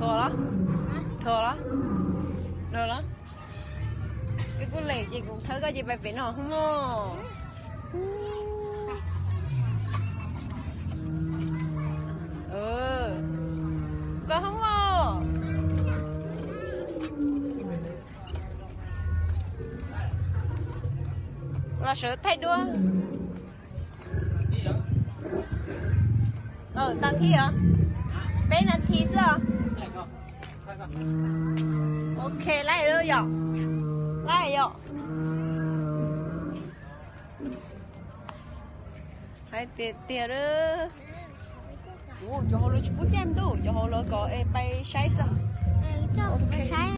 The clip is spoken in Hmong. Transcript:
Thov los? Thov los? Los los? Koj kuj lem ces kuv thawb koj ces pais pem no hub mog. Koj hub mog. Los sawv thaij duab. Tag thib os. Peb nas this xwb os. Ok, laib lawm yom. Laib yom. Hais tiag tiag. Cov hauv lawv tsis pub caij ntuj, cov hauv lawv kom es pais saib xwb.